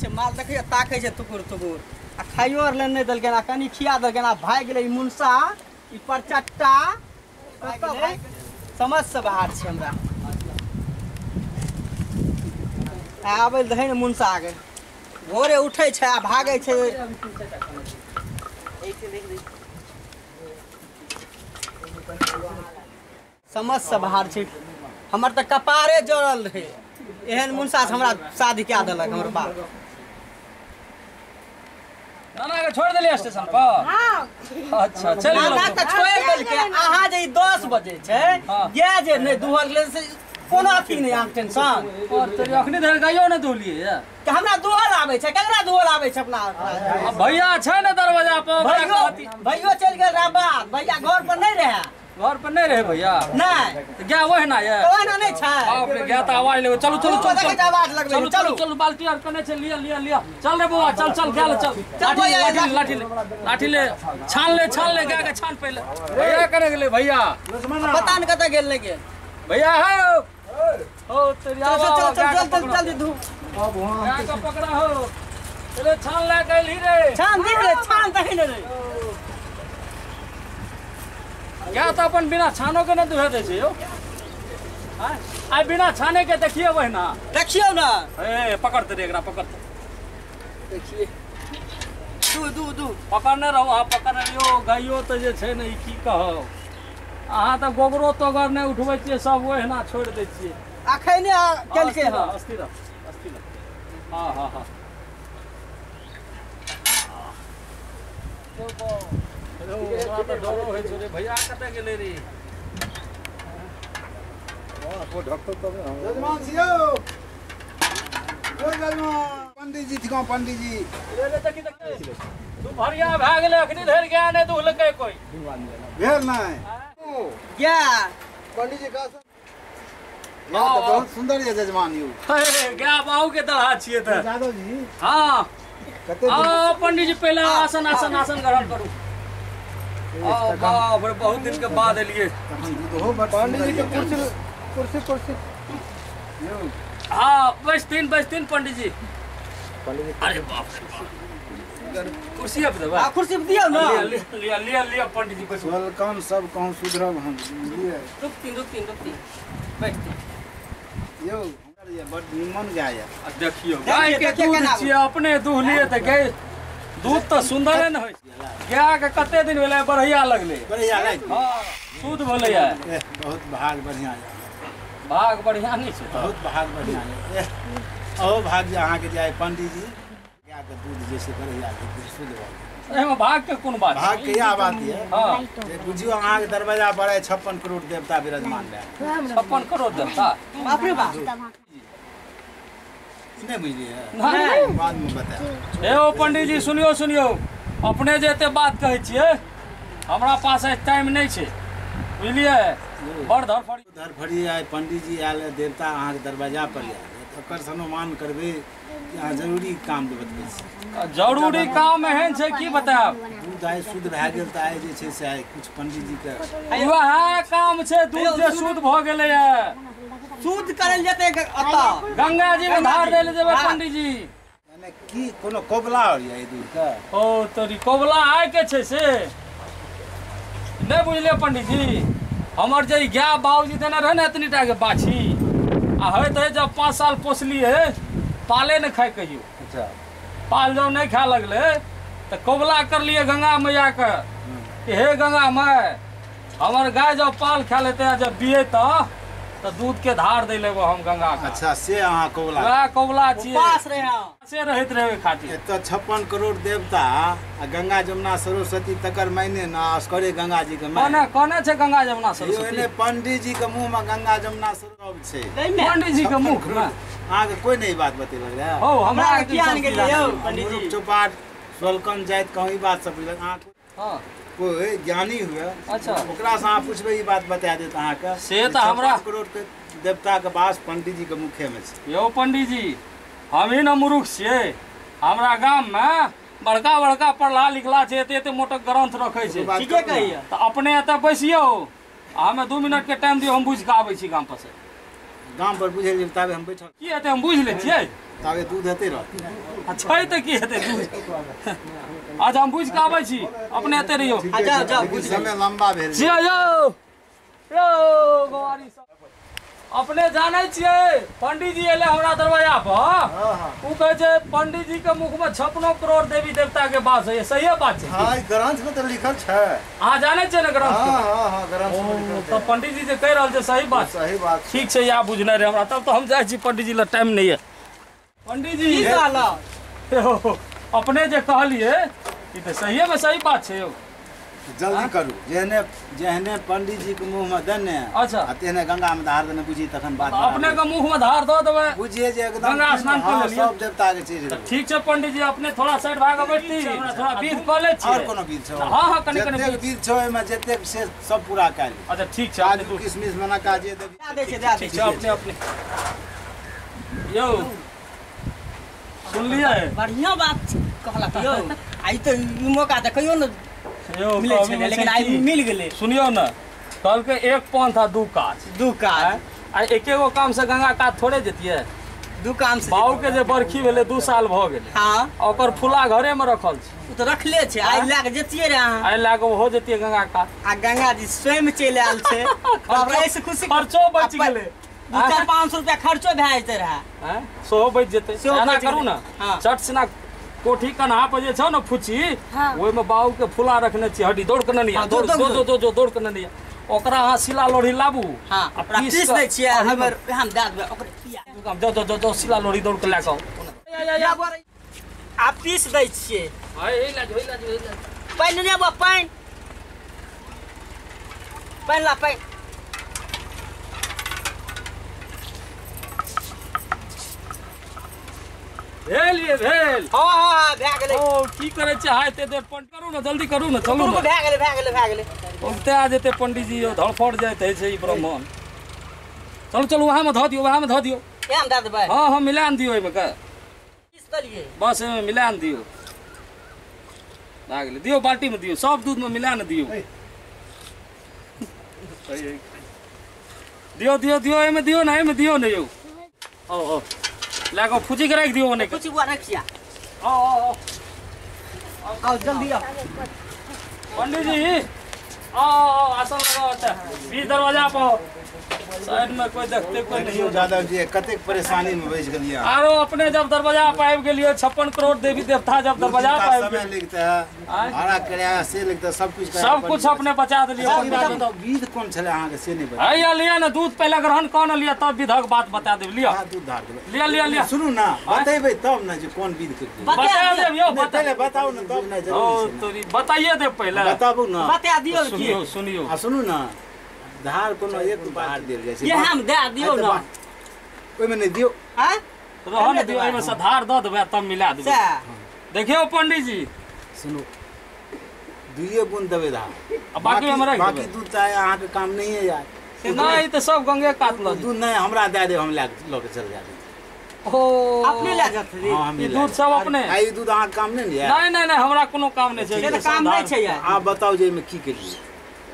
माल देखियो ताकै छै तुकुर तुकुर आ खाइयो आर ले नहि देलकै आ कनि खिया देलकै आ भागि गेलै ई मुनसा ई परचट्टा कतऽ समझ से बाहर छै हमरा। आबै लए दही ने मुनसा के भोरे उठै छै आ भागै छै। समझ से बाहर छै हमर तऽ कपारे जड़ल रहै एहन मुनसा से हमरा शादी कए देलक हमर बाप। नाना के छोड़ देलियै स्टेशन पर? हां। अच्छा चल गेलौ। नाना के छोड़ देलकै। अहाँ जे 10 बजे छै गाय जे नहि दुहल गेलै से कोनो अथी नहि अहाँके टेंशन। और तोरी अखनी धरि गायो नहि दुहलियै कि हमरा दुहल आबै छै? केकरा दुहल आबै छै अपना? भैया छै ने दरवाजा पर। भैयो चलि गेल रामबाग। भैया घर पर नहि रहै। घर पर नहीं रहे भैया? नहीं। तो गया वही ना ये? तो वही ना नहीं छे। बाप रे गया तो आवाज लगे। चलो चलो चलो चलो आवाज लगबे। चलो चलो चलो बाल्टी और कने छे लिया लिया लिया। चल रे बउआ चल चल गया ले चल। लाठी लाठी ले लाठी ले छान ले गया के छान पहले। भैया कने गेले भैया? पता न कत गेल नहीं गेल। भैया हो हो तेरी चल चल चल चल जल्दी धू। अब वहां गया के पकड़ा हो। चलो छान ले गेल ही रे। छान दी रे छान दही ने रे। क्या तो अपन बिना छानो के न दुहे दै छै यौ। आइ बिना छाने के देखिए वही ना। देखियौ ना। ए पकड़ते रे एकरा पकड़ते। देखिए दू दू दू पकड़ने रहू अहाँ पकड़ने रहियौ। गाइयो तऽ जे छै ने ई की कहब अहाँ तऽ गोबरो तोगर नहि उठबै छियै सब ओहिना छोड़ि दै छियै। अखने केलकै हँ। अस्थिर अस्थिर। हँ हँ हँ डरो होइ छै रे। भैया कतऽ गेलै रे? जजमान छियौ। ओ जजमान पंडीजी थिकौ पंडीजी। रे देखी देखी दुपहरिया भए गेलै अखनी धरि गाय नहि दुहलकै कोइ। भेल नहि गाय पंडीजी का बहुत सुंदर ये जजमान यौ। गाय बाहु के दलहा छियै तऽ यादव जी। हँ कते पंडीजी पहिले आसन आसन आसन ग्रहण करू। बाप रे बहुत दिन के बाद एलियै। पंडीजी के कुर्सी कुर्सी कुर्सी। हाँ बैसथिन बैसथिन पंडीजी। अरे बाप रे बाप कुर्सी पर देबै? कुर्सी पर दियौ ना। लिअ लिअ लिअ पंडीजी बैसू। Welcome सब कहूँ सुधरब हम बुझलियै। रुकती रुकती रुकती बैठती यौ। बड निमन गाय ये। देखियौ गाय के दूध छियै अपने दूहलियै तऽ गाय दूध तऽ सुंदरे ने होइ छै। गाय के कते दिन भेलै बढ़िया लगलै। बढ़िया लागि। हां शुद्ध भेलै बहुत भाग बढ़िया ये। भाग बढ़िया नहीं छै बहुत भाग बढ़िया ये। अहो भाग जे अहाँ के जाय पंडीजी गाय के दूध जे छै बढ़िया शुद्ध भऽ। एहिमे भाग के कोन बात? भाग के इएह बात ये। हां जे बुझियौ अहाँ के दरवाजा पर आइ 56 करोड़ देवता विराजमान रहे। 56 करोड़ देवता? बाप रे बाप नहीं बुझलियै नहीं बाद में बतायब। ए ओ पंडीजी सुनियो सुनियो अपने जे एते बात कहै छियै हमरा पास आइ टाइम नहि छै बुझलियै। बड़ धरफड़ी धरफड़ी आइ पंडीजी आयल देवता अहाँके दरवाजा पर आयल ओकर सम्मान करबै कि अहाँ जरूरी काम बतबै छी। जरूरी काम एहन छै की बतायब। दूध आइ शुद्ध भए गेल तऽ आइ जे छै से आइ कुछ पंडीजी के वएह काम छै। दूध जे शुद्ध भऽ गेलैए शुद्ध करल जेतै ओतऽ गंगा जी में धार दै लए जेबै पंडीजी। यानी की कोनो कोबला और ये दूध के? ओ तोरी कोबला आइ के छै से नहि बुझलियै पंडीजी। हमर जे गाय बाबूजी देने रहे ने एतनी टा के बाछी आ होइत है जब 5 साल पोसलियै पाले नहि खाइ कहियो। अच्छा पाल जब नहि खाय लगलै तऽ कोबला करलियै गंगा मैया के कि हे गंगा माय हमर गाय जब पाल खा लेतै जब बिये तऽ दूध के धार दै लेबो हम गंगा के। अच्छा से अहाँ कोबला? वएह कोबला छियै। उपास रहे हम से रहैत रहे खातिर। एतऽ 56 करोड़ देवता आ गंगा जमुना सरस्वती तकर मायने न असकरे गंगा जी के मायने। कोने छै गंगा जमुना सरस्वती? पंडीजी के मुँह में गंगा जमुना सरस्वती छै। पंडीजी के मुँह में अहाँके कोई नहीं बात बतेलक रहे? हो हमरा किया नहि गेलियै यौ पंडीजी। चौपाट सोलकन जाइत कहूँ ई बात सब बुझलक अहाँ। हाँ कोई ज्ञानी हुए अच्छा ओकरा से अहाँ पूछबै ई बात बता देत अहाँके। से तऽ हमरा 56 करोड़ के देवता के वास पंडीजी के मुखे में छै। यौ पंडीजी हमही ने मूर्ख छियै। हमरा गाम में बड़का बड़का पढ़ला लिखला छै एते एते मोटक ग्रंथ रखै छै। ठीके कहैया। तऽ अपने एतऽ बैसियौ आ हमे 2 मिनट के टाइम दियौ हम बुझि कऽ आबै छी गाम पर से। गाम पर बुझे जेबै ताबे हम बैठल की हेतै हम बुझि लै छियै ताबे दूध हेतै रहतै आ छै तऽ की हेतै दूध। अच्छा हम बुझि कऽ आबै छी अपने एते रहियौ। जाउ जाउ बुझ समय लंबा भेल छियै यौ यौ गवारी सब अपने जानै छियै पंडीजी एलै हमरा दरवाजा पर ओ कहै छै पंडीजी के मुख में 56 करोड़ देवी देवता के वास होइए। सहिए बात छै? हां ई ग्रंथ में तऽ लिखल छै। अहाँ जानै छियै ने ग्रंथ? हां हां हां ग्रंथ में लिखल छै। तब पंडीजी जे कहि रहल छै सही बात सही बात ठीक छै इएह बुझने रहै हमरा। तब तऽ हम जाइ छी पंडीजी लग टाइम नहि यऽ। पंडीजी की कहलहुँ? अपने जे कहलियै ई तऽ सहिए में सही बात छै यौ। जल्दी करू जेहने जेहने पंडीजी के मुंह में देने अच्छा आ तेहने गंगा में धार देने बुझी तखन बात अपने के मुंह में धार दऽ देबै बुझिए जे एकदम गंगा स्नान कऽ लेलियै सब देवता के चीज। ठीक छै पंडीजी अपने थोड़ा साइड भाग बैठती थोड़ा विध कऽ लै छियै। और कोनो विध छै? हां हां कनि कनि जतेक विध छै ओहिमे जतेक से सब पूरा कऽ ली। अच्छा ठीक छै काजू किशमिश मनाका जे देबी दे छै दे ठीक छै अपने अपने यौ सुनलियै बढ़िया बात कहलक यौ। आई तऽ ई मौका तऽ कहियो ने मिलै छलै लेकिन आइ मिल गेलै। सुनियौ ने कहलकै एक पंथ आ दू काज दू काज आ एके गो काम से गंगा कात थोड़े जतियै दू काम से। बाबू के जे बरखी भेलै 2 साल भऽ गेलै। हाँ ओकर फुला घरे में रखल छै ओ तऽ रखले छै। आइ लए कऽ जतियै रे अहाँ आइ लए कऽ ओहो जतियै गंगा कात आ गंगा जी स्वयं चलि आयल छै। एहिसँ खुशी खर्चो बचि गेलै 200-400-500 रुपया खर्चो भए जेतै रहए सेहो बचि जेतै। एना करू ने चट सिना कोठी कन्हा पर जे छौ ने फुची ओहिमे बाबू के फुला रखने छी हड्डी दौड़ के ननिया दौड़ दौड़ दौड़ दौड़ के ननिया ओकरा अहाँ सिला लोढ़ी लाबू आ पीस दै छियै हमर हम दए देबै ओकरे पिया जाउ जाउ जाउ सिला लोढ़ी दौड़ के लए कऽ आउ आ पीस दै छियै। पानि ने बा पानि पानि ला पानि भेल ये भेल। हाँ हाँ भए गेलै। ओ की करै छै हाय एते देर पंड करू ने जल्दी करू ने चलू ने भए गेलै भए गेलै भए गेलै ओते आ जेतै पंडीजी यौ धड़फड़ जाइत होइ छै ई ब्राह्मण। चलू चलू वहाँ में धऽ दियौ वहाँ में धऽ दियौ एम दए देबै। हाँ हाँ मिलान दियौ एहिमे के पीस देलियै बस एहिमे मिलान दियौ भए गेलै। दियौ बाल्टी में दियौ सब दूध में मिला ने दियौ दियौ दियौ दियौ एहिमे दियौ ने एहिमे दियौ ने यौ। ओ ओ लए कऽ फुची के राखि दियौ ओने फुची बुआ रखिया। आओ आओ आओ जल्दी आओ पंडीजी आओ आओ आसन लगाओ ओतऽ बीच दरवाजा पर साइड में कोई देखते कोई नहीं। यादव जी कतेक परेशानी में बचि गेलियै आरो अपने जब दरवाजा पर आबि गेलियै 56 करोड़ देवी देवता जब दरवाजा पर आबि समय लिखते है भाड़ा किराया से लिखते सब कुछ सब कुछ अपने बचा देलियै। बताउ विध कोन छलै अहाँके से नहि बता हैया लिअ ने दूध पहिले ग्रहण कऽ ने लिअ तब विधक बात बता देब। लिअ दूध धार देबै लिअ लिअ लिअ सुनू ने बतेबै तब ने जे कोन विध के बता देब यौ पहिले बताउ ने तब ने जरूरी छै तोरी बताइए देब पहिले बताबू ने बता दियौ। सुनियौ सुनियौ आ सुनू ने धार कोनो एक धार देल जाइ छै ये हम दए दियौ ने ओहिमे नहि दियौ आँय रहऽ ने दियौ एहिमे से धार दऽ देबै तब मिला देबै। देखियौ पंडीजी सुनू 2 बूंद देबै धार आ बाकी हमरा बाकी दूध चाहे अहाँके काम नहीं है यार नहि तऽ सब गंगे कात लऽ दूध नहि हमरा दए देब हम लए के चल जायब। ओ अपने लए जात ई दूध सब अपने आ ई दूध अहाँके काम नहि ने यार नहीं नहीं नहीं हमरा कोनो काम नहि छै से तऽ काम नहि छै यार। अहाँ बताउ जे एहिमे की केलियै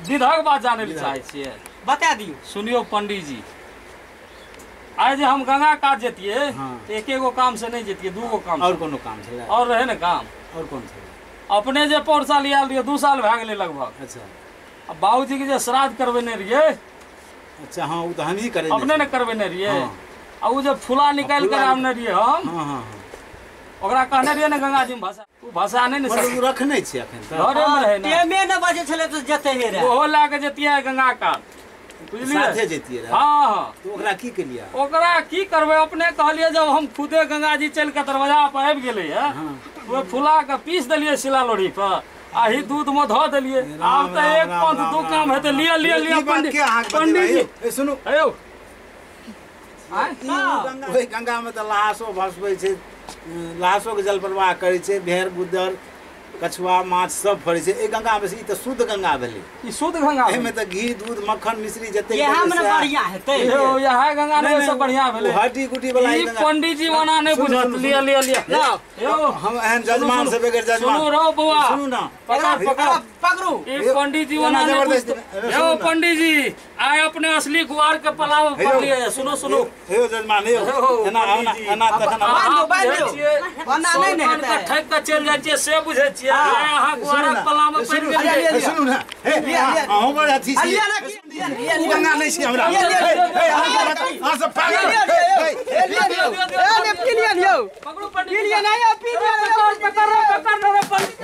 विधक बात जानै लए चाहै छियै बता दियौ। सुनियौ पंडीजी आइ जे हम गंगा कात जतियै तऽ एके गो काम से नहि जतियै 2 गो काम और कोनो काम छलै और रहै ने काम और कोन छलै अपने जे पौर साल आयल रहियै 2 साल भए गेलै लगभग। अच्छा आ बाबूजी के जे श्राद्ध करबेने रहियै अच्छा हाँ ओ तऽ हमही करेने अपने ने करबेने रहियै आ ओ जे फुला निकालि कऽ आनने रहियै हम हाँ हाँ ओकरा कहने रहियै ने गंगा जी में भसा ओ भसा नहि ने रखने छियै अखन तऽ घरेमे रहै ने टेमे नहि बचै छलै तऽ जते हे रहै ओहो लए कऽ जतियै गंगा कात बुझलियै साथे जतियै रहै। हाँ हाँ तऽ ओकरा की केलियै ओकरा की करबै अपने कहलियै जब हम खुदे गंगा जी चलि कऽ दरवाजा पर आबि गेलै हे ओहि फुला कऽ पीस देलियै सिला लोढ़ी पर आ ही दूध में धऽ देलियै। आब तऽ एक पंथ दू काम हेतै। लिअ लिअ लिअ पंडीजी सुनू यौ ओहि गंगा में तऽ लहासो भसबै छै लहासोके जल प्रवाह करै छै भेड़ गुदर कछुआ माछ सब फड़ै छै। ए गंगा में ई त शुद्ध गंगा भेलै। ई शुद्ध गंगा एहिमे त घी दूध मक्खन मिश्री जते इएह में बढ़िया हेतै। यौ इएह गंगा ने सब बढ़िया भेलै। हड्डी गुड्डी वाला ई पंडित जी ओना नहि बुझत। लिया लिया लिया यौ हम एहन जजमान से बगैर जजमान। सुनू रौ बौआ, सुनू ना, पकड़ पकड़ पकड़ू। ई पंडित जी ओना नहि बुझत। यौ पंडित जी आइ अपने असली गुआर के पलाव पर लिए। सुनो सुनो हे जजमान यौ, एना एना एना तखन ओना नहि ने हेतै। ठक के चलि जाइ छियै से बुझै छियै। अहाँ गुआरक पलाव में पड़ि गेलियै। सुनू ना, हे अहूँ बड़ अथी छी। उ गंगा नहि छी हमरा। हे अहाँ सब पागल। हे ए पी लिया यौ, पकड़ू पंडित पी लिया। नहीं पी लिया, पकड़ पकड़ पंडित।